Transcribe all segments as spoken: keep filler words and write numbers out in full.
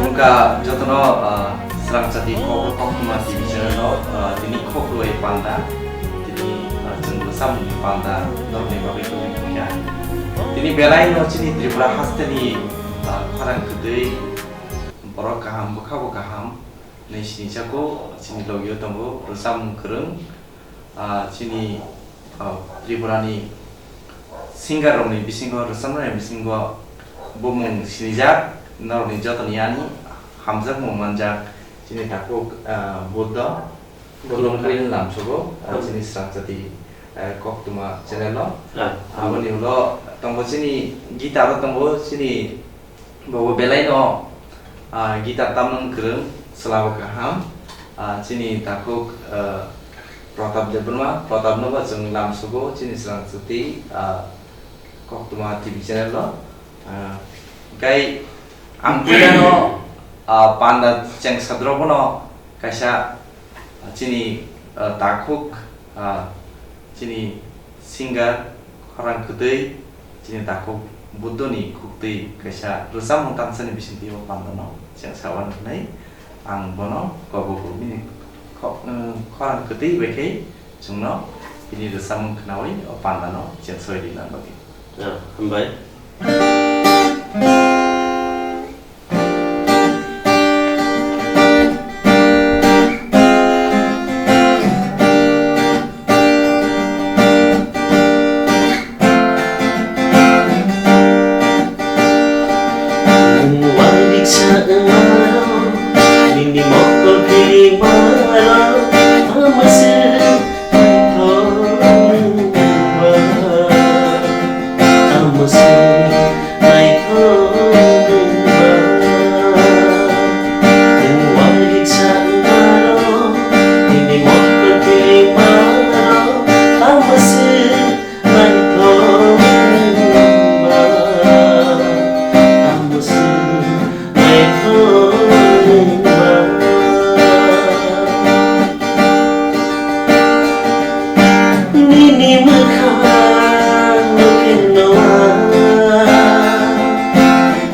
Wngkha jotono, ah, Srangchati Kokborok Koktwma T V channel o, ah, tini khok rwui panda, tini, ah, chwng bwsamungni panda norokni bagwi tubui tongya. Tini belai no chini Tripura hasteni, ah, khorang kwtwi, borok kaham, bwkha bo kaham, hinwi sinijago, chini logio tongo rwchapmung kwrwng, ah, chini, ah, Tripurani singer rokni bisingo, rwchapnai bisingo bumung sinijak, norokni jotoni ani hamjakmung manjak, chini takhuk, ah, Buddho, Buddho Khulumkha. Khulumkha lamsogo, ah, Hmm. Chini Srangchati, ah, Koktwma channel o. Ah. Aboni ulo tongo chini guitar o tongo chini Bo bo belai no, ah, guitar tamnang kwrwng, chwla bo kaham. Ah, chini takhuk, ah, Pratap Debbarma, Pratap no bo chwng lamsogo, chini Srangchati, ah, Koktwma T V channel o. Ah, kai ang puila no, ah, panda chengsadrok no kaisa, ah, chini, ah, takhuk, ah, chini singer, khorang kwtwi, chini takhuk Buddhoni khuktwi kaisa rwchapmung tamsani bisingtwi o pandano chengsa wan hwnwi ang bono kobo kuk bini kho-, eh, khorang kwtwi bai khe chwngno bini rwchapmung khnaui o pandano chengsoi rina bagwi. Ah, hambai. Nini mwkhang nukhe noa,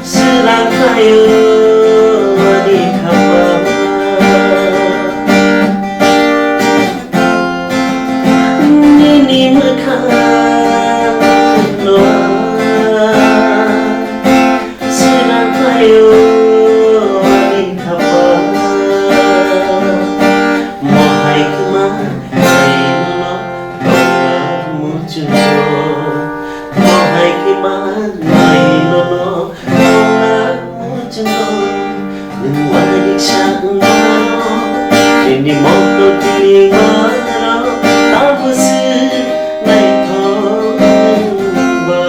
swrang khlaio ani khapang. Nini mwkhang nukhe noa, Sira khlaio ani khapang, mohai kwma nainono tongna muchungo, mohai kwma nainono tongna muchungo, nwng uaisa wngmano, nini mokol kilimano, tabukhe naithok wngba,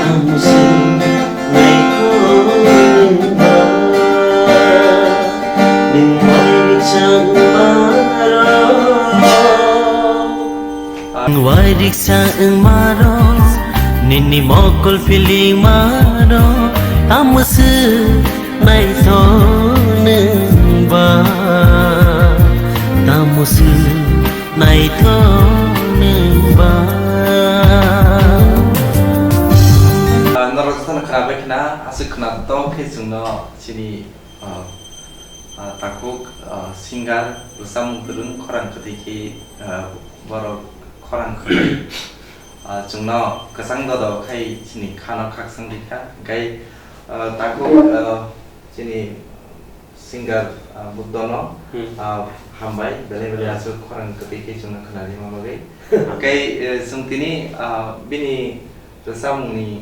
tabukhe naithok wngba, nwng uaisa wngmano. Nwng uaisa wngmano, nini mokol philingmano, tabukhe naithok wngba, tabukhe naithok wngba. Ah, norok jotono khwnabai khna, aswk khwnatok khe chwngno chini, ah, ah, takhuk, ah, singer, rwchapmung kwrwng, khorang kwtwi khe, ah, borok khorang kwrwi, ah, chwngno kwchang dodo khai chini khano khakchang rikha, hwnkhe, ah, takhuk, ah, chini singer, ah, Buddhono, Hmm. ah, hambai, belai belai Hmm. aswk khorang kwtwi khe chwngno khwnarima bagwi. Hwnkhe, eh, chwng tini, ah, bini rwchapmungni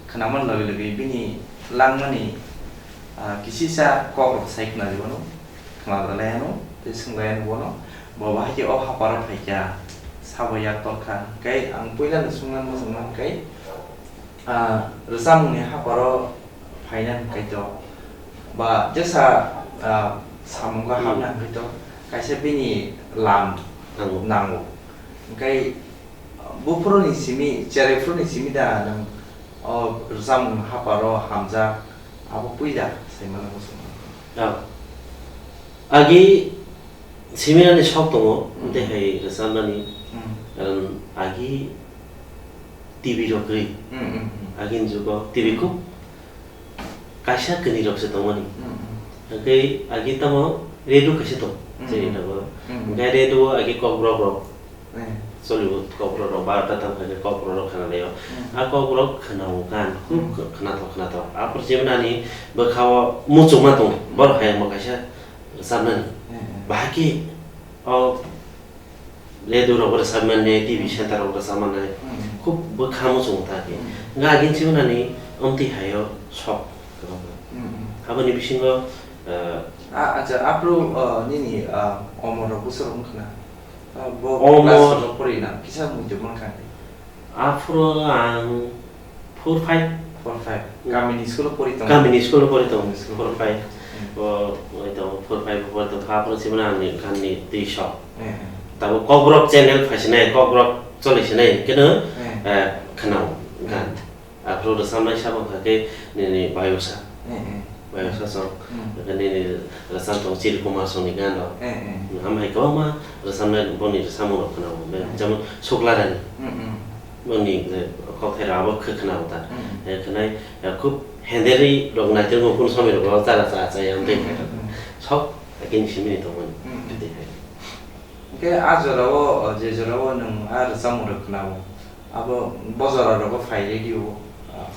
khwnamani logi logi bini langmani, ah, kisisa kokrok sai khwnarwi mano, khwnalai ano, tei swngbai ano bono, bo bahai khe o haparo phaikha, sabo yak torkha, hwnkhe ang puilano swngna muchungma hwnkhe, ah, rwchapmungni haparo phaina hwnkhe to, ba jesa, ah, samungo Hmm. hapna hwnkhe to, kaisa bini lam Nango. Nango. Hwnkhe, Buphuruni simi, cherai phuruni simi da nwng o rwchapmung haparo hamjak, abo puila sai mano muchungma. Ah. Agi siminani sok tongo, Hmm. tei hai rwchapnani, Hmm. karon agi T V rok kwrwi. Hmm, hmm, hmm. Agini jugo T V khub kaisa kwnwi rok se tongmani. Mm, mm. Hwnkhe agi tamo radio kaisa tong, Mm, chini mm. Nagoro. Mm, mm. Hwnkhe radio agi Kokborok rok. Eh. Choli o Kokborok rok barota tang khe Kokborok rok khna laio. Mm. A Kokborok khna o gan, khub Mm. khnathok khnathok. Aphuru jemon ani bwkha o muchungma tong, Mm. borok hayung bo kaisa rwchabnani. Eh, eh. Bahai khe o radio rok rwchapmani, T V center rok rwchapmani, Hmm. khub bwkha muchungo ta khe. Hmm. Hwnkhe agini simi nani omtwi haio sok kwbangma. Hmm, hmm. Aboni bisingo, ah, Ah, acha, aphuru, ah, nini, ah, omor rok bwswk rok wngkha na? Ah, bo Omor class rok pori na, kisa muitu mankha. Aphuru ang four five. Four five. Hmm. Kamini school o pori tongo? Kamini school o pori tongo. Kamini school o Four five. Hmm. Bo, oi tongo, four five o pori tongo. Aphuru sibana ang ni, gan ni twi sok. Hmm. Tabo Kokborok channel phaisinai, Kokborok cholisinai, keno, Hmm. eh, khwnao gan. Hmm. Aphuru rwchabnai sabo kha khe nini Bayusa. Hmm, hmm. Bayusa song. Hmm. Nini rwchap tongo Chiri Kumar song ni gan rok. Hmm, hmm. Hamhai kwbangma rwchapnai boni rwchapmung rok khwnao. Hmm. Jemon Suklarani. Hmm, hmm. Boni, eh, kokthai rok abo khe khwnao ta. Hmm. Eh, khwnai, eh, khub henderwi rok naitok kunu somoi rok chara cha cha ya wngtwi Hmm, hmm. Sok, eh, kini simi ni tongmani. Hmm. Tei hai. Hwnkhe a jorao, o, je jorao nwng a rwchapmung rok khwnao, abo bo jora rogo phai radio o, ah.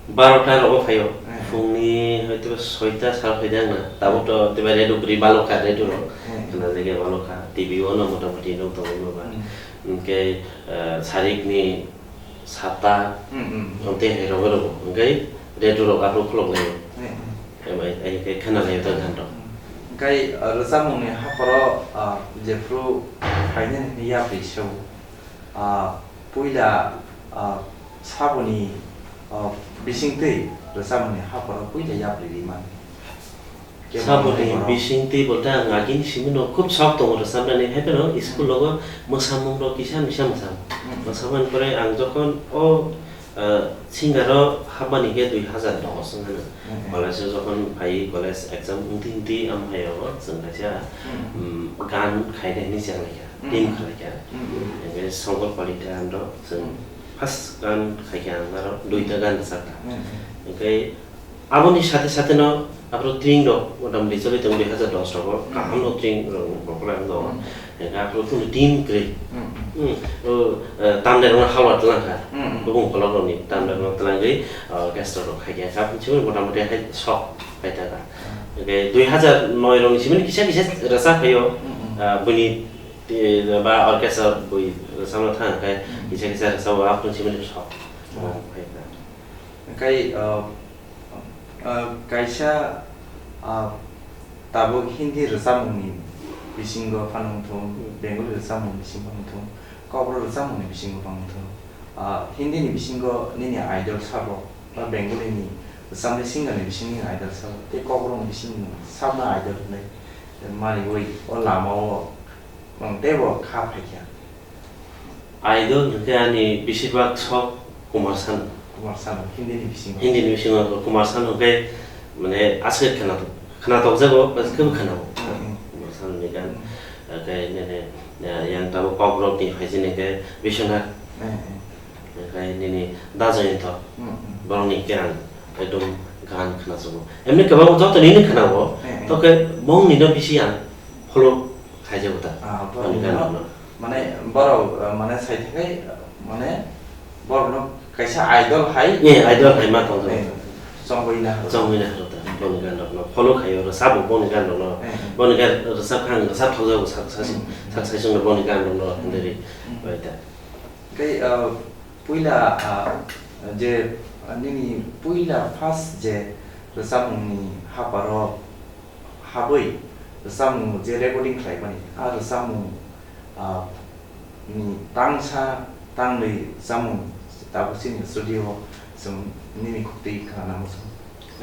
Barota rogo phaio. Eh. Phungni hoito soita sal phaidi ang na. Tabuk to tei bai radio bwrwi balokha radio rok. Eh. Khna jagwi balokha. T V o no mota moti nuk tongo ba. Hmm. Hwnkhe, eh, sarikni sata, Hmm, hmm. Tei hai rogo rogo. Hwnkhe radio rok aphuru khulok laio. Hmm, hmm. Em, ai, ai, ai, khna laio ta gan rok. Hmm. Hwnkhe, ah, rwchapmungni hapharo, ah, jephru phainani hwnwi yapri seo. Ah, puila, ah, saboni, ah, bisingtwi rwchapmungni hapharo puila yapri rimani. Kebo Saboni nai borok. Bisingtwi bolte ang agini simi no khub sok tongo rwchapnani, hai phano school Hmm. logo mwsamung rok kisa misa mwsam. Hmm. Mwsamani pore ang jokhon o, ah, singer o hapmani khe dui hazar dos wngkha na. Hmm. College o jokhon phai college exam wngtwi wngtwi am hai o chwng kaisa, Hmm. um, gan khainai hinwi cheng lai kha, Hmm. team khlai kha. Hmm. Hwnkhe Songkor Palita ang rok chwng Hmm. first gan khai kha ang aro duita gan rwchap kha. Hmm. Hwnkhe Aboni sate sate no aphuru tring rok motamoti choli tongo dui hazar dos rogo, Hmm. kaham no tring rok bokhorok ang tongo. Hmm. Hingkhe aphuru kunu team kwrwi. Hmm. Hmm. O, eh, tamni rok no halwa twlang kha. Hmm. Kubung kolok rok ni tamni rok no twlangwi, eh, orchestra rok khai kha. Aboni simi motamoti hai sok khai ta kha. Hmm. Hingkhe dui hazar noi rok ni simi kisa kisa rwchap phaio. Hmm. Eh, bini, eh, ba orchestra bui rwchapna thang khe Hmm. kisa kisa rwchap o aphuru simi sok. Hmm. Khai kha. Hingkhe, eh, Ah, kaisa, ah, tabuk Hindi rwchapmungni bisingo phano wngthung, Hmm. Bengali rwchapmungni bisingo wngthung, Kokborok rwchapmungni bisingo phano wngthung. Ah, Hindi ni bisingo nini idol sabo, ba Bengali ni rwchapnai singer ni bisingo nini idol sabo, tei Kokborok ni bisingo nwng sabno idol hwnwi manwi o lama o nwng teibo kha phaikha. Idol hwnkhe ani besibak sok Kumar Sanu. Kumar Sanu, Hindi ni bisingo. Hindi ni bisingo Kumar Sanu hwnkhe, mane, aswk khwnatok, khwnatokjago, bas khe bo khwnao. Mm, mm. Kumar Sanu ni gan, Mm. hwnkhe nini, eh, yang tabuk Kokborok ni phaisini hwnkhe Biswanath. Mm, mm. Hwnkhe nini Da Jayanta, Mm, mm. borok ni khe ang ekdom gan khwnajago. Emni kwbangma joto nini khwnao, Mm, mm. tokhe bongni no bisi ang follow khaijago ta. Ah, Ani borok gan no rok no. Mane borok, eh, mane sai thangwi, eh, mane borokno kaisa idol hai. Eh, idol hai ma tong Eh, tong. Chongwi na horo. Chongwi na horo ta. Boni gan rok no follow khaio, rwchabo boni gan rok no. Eh, eh. Boni gan rwchap kha ang rwchap thokjago sak sasi, Hmm. sak sasi no boni gan rok no Hmm. hinduri Hmm. bai ta. Tei, eh, puila, ah, je, ah, nini puila first je rwchapmungni haparo habwi rwchapmung je recording khlaimani, a rwchapmung, ah, ni tangsa tangwi rwchapmung tabuk chini studio o chwng nini khuktwi khna nango chwng.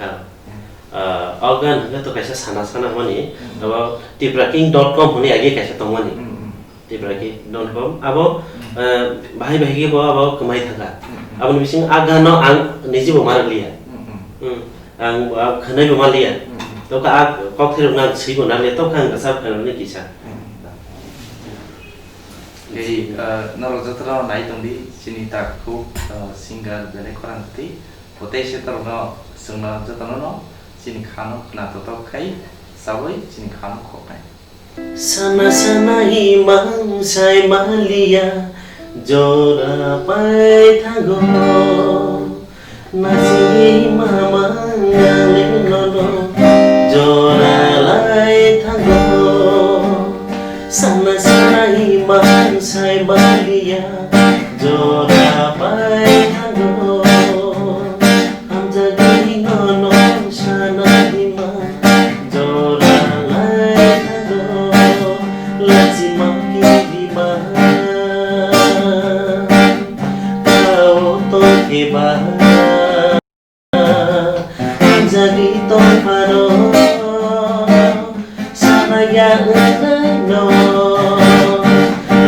Ah. Hmm. Ah, o gan hwnkhe to kaisa sana sana mani, Hmm. abo Tipra King dot com hwnwi agi kaisa tongmani. Hmm, hmm. Tipra King dot com, abo, Hmm. eh, bahai bahai khe bo abo kwmai thangkha. Hmm, hmm. Aboni bising a gano ang nijibo ma rwliya. Hmm, hmm. Hmm. Ang, ah, khwnaibo manliya. Hmm. Tokha a kokthai rokno ang swibo nangliya, tokha ang rwchap khainani kisa. Hmm. Tei, ah, norok jotono nai tongdi, chini takhuk, ah, singer belai khorang kwtwi. Bo teisa torokno chwngno jotono no chini khano khna totok khai chawi chini khano khoknai. Sana sana imang sai maliya jora pai thango. Nasi mama ngale nono jora lai thango. Sana sana imang sai maliya jora pai thango. Hamjagwi nono sana imang jora lai thango. Lachima kirima. Tao tongkhe ba hamjagwi tongphano sanaya wngnaino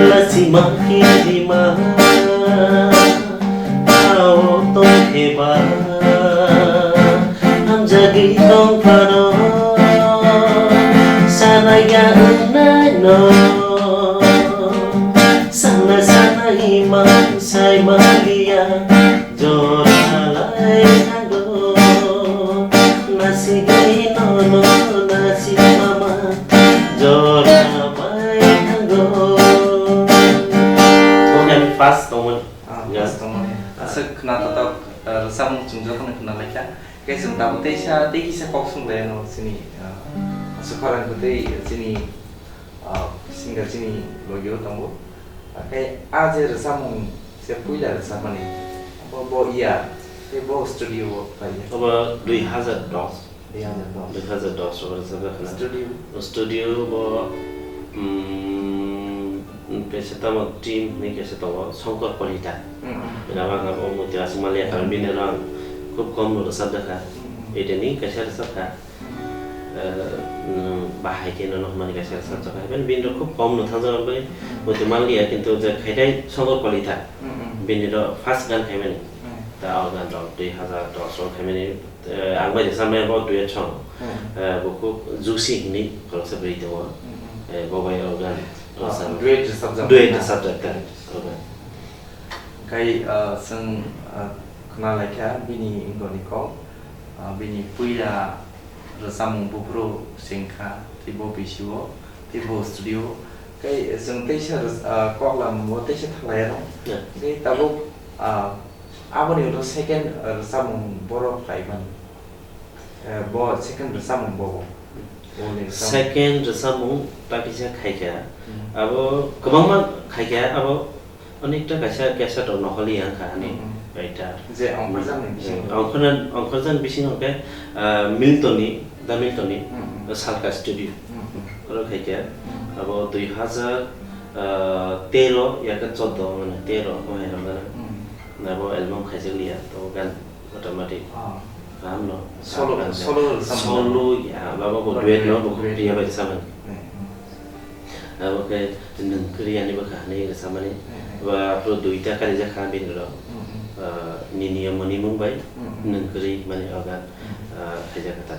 lachima kirima. Tao tongkhe ba hamjagwi tongphano sanaya wngnaino. Sana sana imang sai maliya jora lai thango. Nasigwi nono nasi mama jora pai thango. Oke, first tongmani. Ah, Ya. First tongmani. Aswk khna totok, ah, rwchapmung chwng jotono khna laikha. Khe chwng tabuk teisa, tei kisa kok swnglai anw chini, ah, aswk khorang kwtwi chini, ah, singer chini logio tongo. Khe a je rwchapmung je puila rwchapmani, bo, bo iya, tei bo studio o khlaiya. Obo dui hazar dos. Dui hazar dos. Dui hazar dos o rwchapjak khna. Studio? Studio bo, mm, kaisa tamo team hinwi kaisa tongo, Shankar Kalita. Mm, mm. Bini bagwi bo moti aswk maliya karon, Mm. bini rang khub kom no rwchapjakha. Mm, mm. Ideni kaisa rwchapkha. Mm. Eh, mm, bahai khe nono hwnmani kaisa rwchapjakha. Bini, bini rok khub kom no thangjak bai, Mm. moti maliya, kintu je khaidai Shankar Kalita. Mm, mm. Bini rok first gan khaimani. Mm. Ta o gan rok dui hazar dos o khaimani. Eh, ang bai rwchapnai bo duet song. Hmm. Eh, bo khub Juicy hinwi khoroksa bwrwi tongo. Hmm, hmm. Eh, bo bai o gan Ah, rwchapnai. Duet rwchapjak Duet na? Rwchapjak ta. O gan. Khai, ah, chwng, ah, khna laikha bini wngkoni kok. Ah, bini puila rwchapmung buphuru sengkha, tei bo bisio, tei bo studio. Khai chwng teisa rwch-, ah, kok lam bo teisa thalai ano. Yeah. Khai tabuk, ah, Aboni ulo second, uh, rwchapmung borok khlai mani. Uh, bo second rwchapmung bobo. Boni rwchapmung. Second rwchapmung ta kisa khaikha. Hmm. Abo kwbangma khaikha, abo onekta kaisa cassette rok noholi yang kha ani Hmm, hmm. kaita. Je ongkhorjakni Hmm. bisingo. Ongkhorna-, ongkhorjakni bisingo khe, uh, Milton ni, The Milton ni, Hmm, hmm. Salka Studio. Hmm, hmm. Oro khaikha. Hmm. Abo dui hazar, uh, tero ya khe choddo mane tero o hai rok gana. Hmm. Abo album khaijak liya, to gan automatic. Ah. Kaham no. Solo, Kaham solo rwchapmung. Solo ya, baba bo Bo duet no, duet, bo duet. Priya bai rwchapmani. Hmm, hmm. Abo khe Nwng Kwrwi Ani Bwkha hinwi rwchapmani. Hmm, hmm. Ba pro duita karijak kha bini rok. Hmm, hmm. Ah, Nini Yomoni Mung bai Hmm, hmm. Nwng Kwrwi mani o gan, Hmm. ah, khaijak kha ta.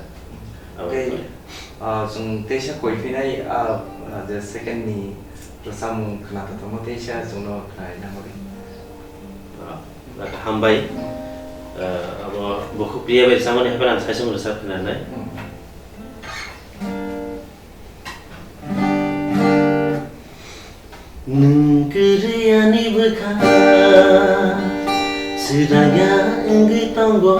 Abo Tei, khe. Ah, chwng teisa koi phinai, ah, ah, je second ni rwchapmung khna tongthokma teisa chwngno khnai nangori. Ah, hambai. Ah, abo bukhuk Priya bai rwchapmani hai phano ang saichung rwchap khnanai. Hmm. Nwng kwrwi ani bwkha, swrangya wngwi tongo.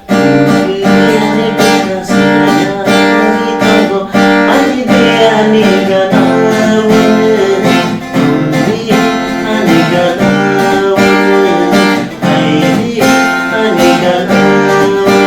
Nwng kwrwi ani bwkha, swrangya wngwi tongo. Ani de ani gana wngwi, ani gana wngwi, ai de ani gana wngwi.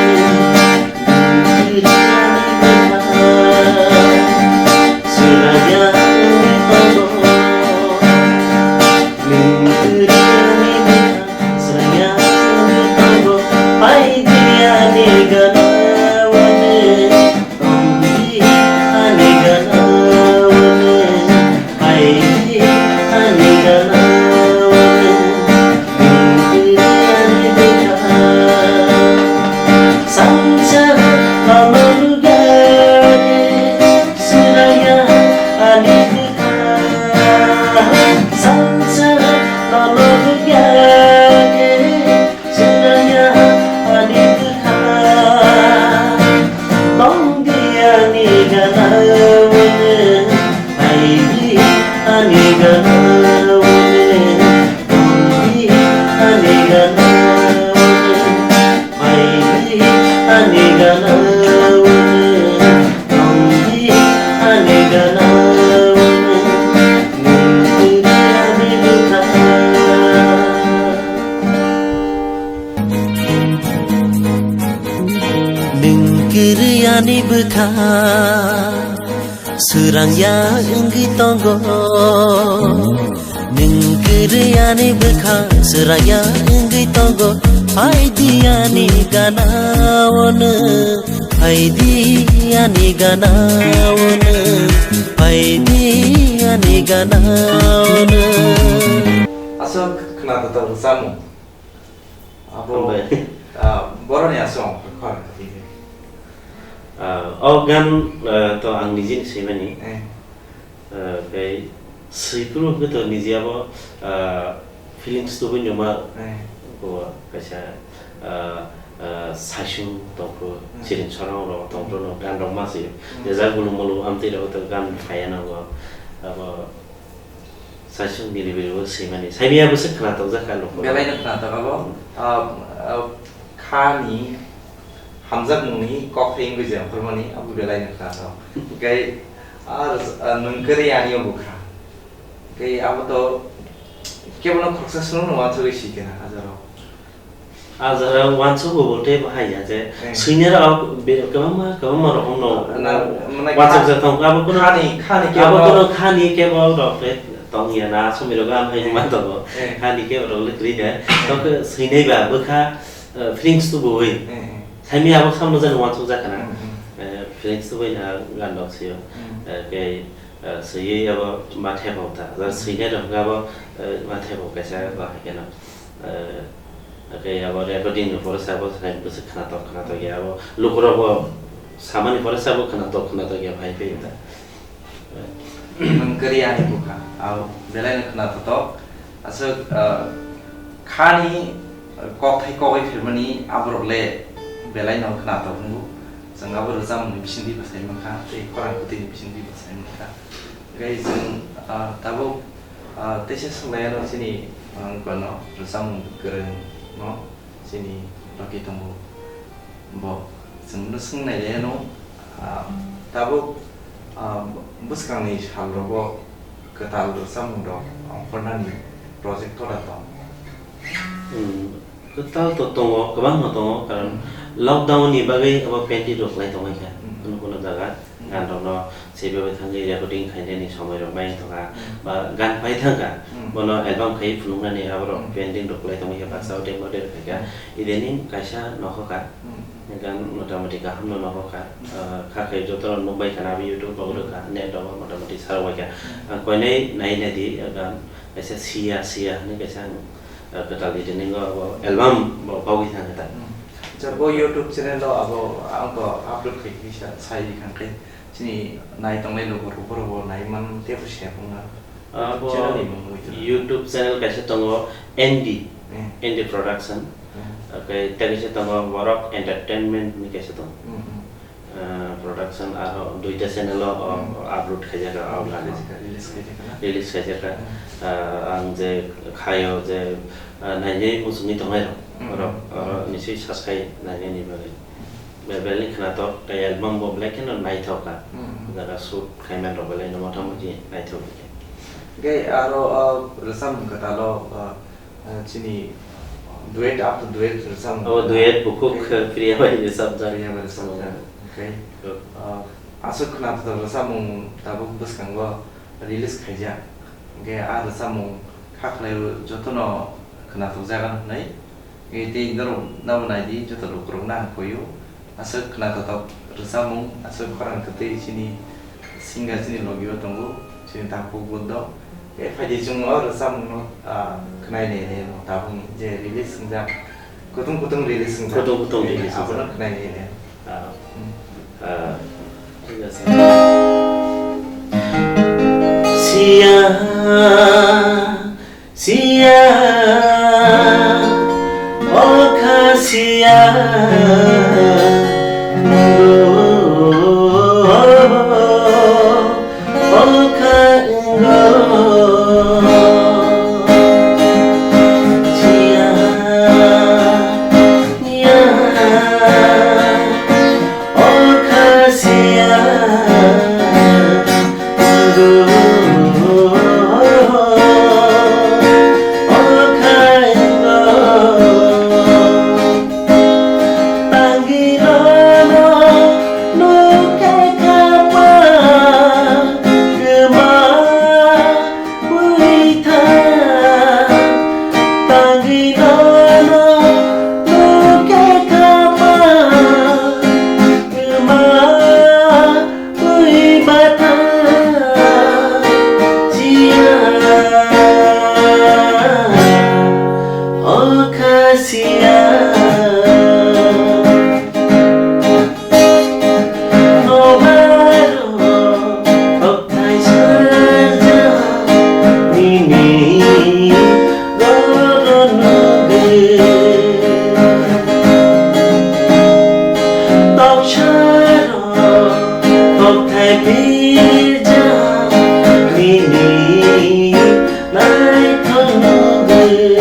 Ni bwkha swrang ya wngwi tongo. Nwng kwrwi ani bwkha swrang ya wngwi tongo. Phaidi ani gana o nwng, phaidi ani gana o nwng, phaidi ani gana o nwng. Aswk khwnathok samung. Abo, hambai. Ah, boroni aswk ang khorang kha tini. Ah, o gan, ah, to ang nijini swimani. Eh. Ah, tei swi phuru hwnkhe to niji abo, ah, feelings tubui numa. Eh. Bo kaisa, ah, ah, saichung tongphuru, hmm, siring sorong rok tongphuru no gan rok ma swi. Hmm. Jesa gulu mulu amtwi rok to gan phaiya nango. Abo Saichung biri biri bo swimani. Saimaya bo se khwnatok jak kha luku. Belai no khwnatok abo. Hmm. Ah, ah, kha ni hamjakmung ni kok thai wngwi je ongkhormani abo belai no khwnatok. Hwnkhe, ah, ah, nwng kwrwi ani o bwkha. Hwnkhe abo to kebo no khoroksa swnam no uansugwi si kena hajaro. Ah, jora uansuk bo tei bo hai ya je, eh, swinya rok be-, kwbangma, kwbangma rokom no na, mane uansuk kha-, jak tongo. Abo kono, khani, khani khe abo bo kono khani khe bo rok le tong ya na, asomwi rok am hai, eh, ma tongo. Eh. Khani khe rok le kwrwi de. Eh. Tok swinai ba bwkha, eh, feelings tu bo wi. Eh, eh. Saimaya abo samno jani uansuk jak kana. Hmm, hmm. Eh, feelings tu wi na gan rok sio. Hmm. Eh, khe, eh, swiwi abo ma thepok ta. Jora, hmm, swinai rok abo, eh, ma thepok kaisa ba hai khe no. Eh, Tei abo recording ni pore sabo hai bwswk khwnatok khwnatok ya abo lukurok bo samani pore sabo khwnatok khwnatok ya phai phai ta. Nwng kwrwi ani bwkha, abo belai no khwnatok. Aswk, ah, khani kokthai kogwi phirmani aborok le belai no khwnatok wngo. Chwng abo rwchapmung ni bisingtwi bwsai mankha tei khorang kwtwi ni bisingtwi bwsai mankha. Hwnkhe chwng, ah, tabuk, ah, teisa swnglaiyano chini, ah, wngkha no rwchapmung kwrwngno chini bagwi tongo. Bo chwngno swngnaiyano, ah, tabuk, ah, bwskangni salrogo kwtal rwchapmungrok ongkhornani project koda tong? Hmm. Kwtal to tongo, kwbangma tongo, karon, hmm, lockdown ni bagwi abo painting rok khlai tongwi kha. Hmm. Kuno kuno jaga, hmm, gan rok no sebe bai thangwi recording khainani somoi rok bai wngthoka, hmm, ba gan pai thangkha, hmm, bono album khai phunuknani aborok, hmm, painting rok khlai tongwi kha, hmm, baksa o tei model khai kha. Hmm. Idaning kaisa nokho kha, hmm, gan motamoti kaham no nokho kha. Hmm. Ah, kha khai joto no nukbai khana abo YouTube rok, hmm, rwkha, net rok motamoti sarok bai kha. Hmm. Ang koinai nai nai di, ah, gan kaisa Siya Siya hinwi kaisa ang ah, kwtal editing o abo album bo pogwi thangkha ta. Hmm. Acha, bo YouTube channel o abo ang bo upload khai kisa sai di khang khe chini nai tongnai lukurok borok bo nai man tei bo se phung na. Ah, bo channel ni mung wi tong. YouTube channel kaisa tongo N D, hmm, N D Production. Hmm. Okay, tei kaisa tongo Borok Entertainment ni kaisa tongo. Hmm, hmm. Ah, production aro duita channel o, o, hmm, upload khaijak, o, release khaijak, release khaijak na? Release khaijak. Hmm. Ah, ang je khaio je, ah, nainai muchungwi tongnai rok, hmm, rok, hmm, oro, hmm, nisi subscribe nainani bagwi. Be-, belai khwnatok tei album bo belai kheno naithok kha. Hmm, hmm. Jaga shoot khaiman rok belai no motamoti naithok kha. Hwnkhe aro, ah, rwchapmung kwtal o, ah, Ah, chini duet, up to duet rwchapmung. Oh, duet bukhuk, eh, Priya bai rwchapjak. Priya bai rwchapjak. Oh. Okay. Oh. Ah, aswk khwnathok rwchapmung tabuk bwskango release khaijak. Hwnkhe ah rwchapmung kha khlaio jotono khwnathokjak hwnwi. Hwnkhe tei norok nabo naidi joto lukurokno ang koio. Aswk khwnathok rwchapmung, aswk khorang kwtwi chini singer chini logi o tongo, chini takhuk Buddho. Tei phaidi chwng o rwchapmung no, ah, khwnai nai nai no tabuk ni je release wngjak, kutung kutung release wngjak. Kutung kutung release wngjak. Abono khwnai nai nai. Ah. Hmm. Ah. Siya. Siya, o kha siya, o kha wngwi siya, ya. O kha siya, o kha wngwi, ta Kha siya, nobaro, kokthai serja, nini, roro nugwi. Toksaro, kokthai birja, nini, naithok nugwi.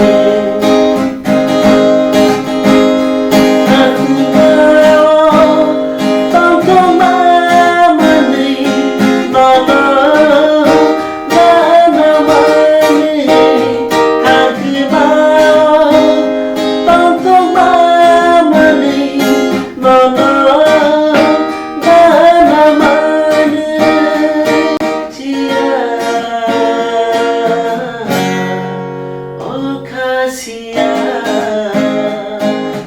Siya, o kha siya,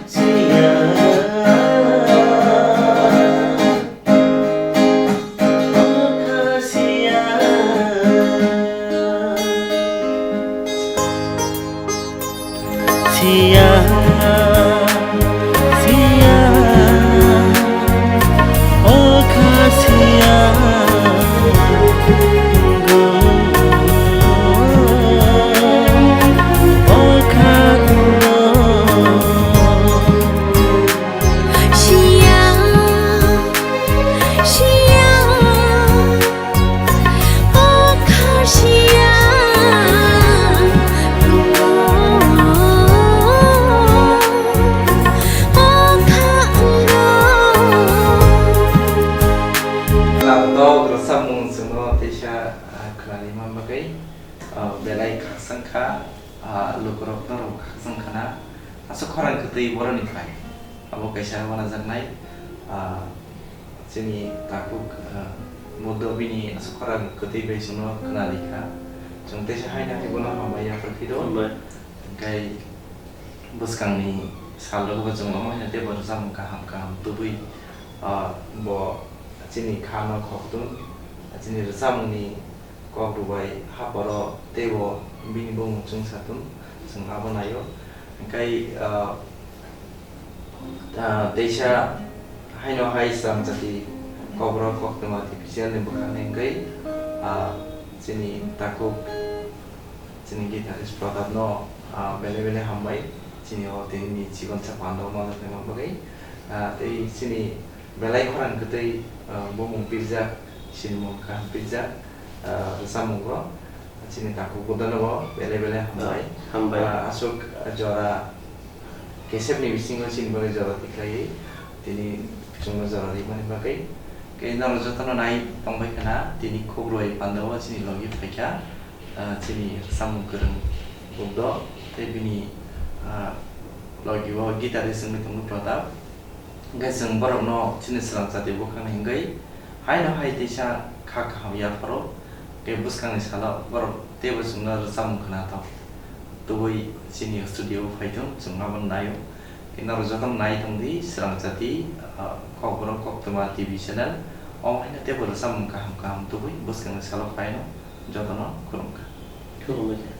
siya, o kha siya, siya, siya, o kha siya. Lamdok rwchapmung chwngno teisa, ah, khwnani man bagwi, ah, belai khakchang kha, ah, lukurokno rw khakchang khana, aswk khorang kwtwi boroni phai. Abo kaisa wanajaknai, ah, chini takhuk, ah, Buddho bini aswk khorang kwtwi bai chwngno khwnarikha. Chwng teisa haino hai bono hambai yapharkhe do. Hambai. Hwnkhe bwskangni salrogo bo chwng omo haino teibo rwchapmung kaham kaham tubui, ah, bo chini khano khokdwn, chini rwchapmungni kok rwbai haporo teibo bini bumung chwngsa thung, chwng abo naio. Hwnkhe, ah, ah, teisa haino hai Srangchati Kokborok Koktwma T V channel ni bwkhakni hwnkhe, ah, chini takhuk, chini guitarist Pratap no, ah, belai belai hambai, chini o tini ni chikonsa pando manjaknai bagwi, ah, tei chini belai khorang kwtwi, ah, bumung pirjak, sinimung kaham pirjak, ah, rwchapmungo chini takhuk Buddhano bo belai belai hambai. Ah, hambai. Ah, aswk jora kesepni bisingo chini bagwi jora tikhlaiwi tini chwngno jora rimani bagwi. Khe norok jotono nai tongbai khna tini khuk rwui pandao chini logi phaikha, ah, chini rwchapmung kwrwng Buddho tei bini, ah, logi o guitarist wngwi tongo Pratap. Hwnkhe chwng borokno chini Srangchati bwkhakni hwnkhe haino hai teisa kha kaham yapharo, tei bwskangni salo borok teibo chwngno rwchapmung khna tong tubui chini studio o phai thung, chwng abono naio. Tei norok jotono nai tong di Srangchati, ah, Kokborok Koktwma T V channel. Omo haino teibo rwchapmung kaham kaham tubui bwskangni salo phaino jotono khulumkha. Khulumkha.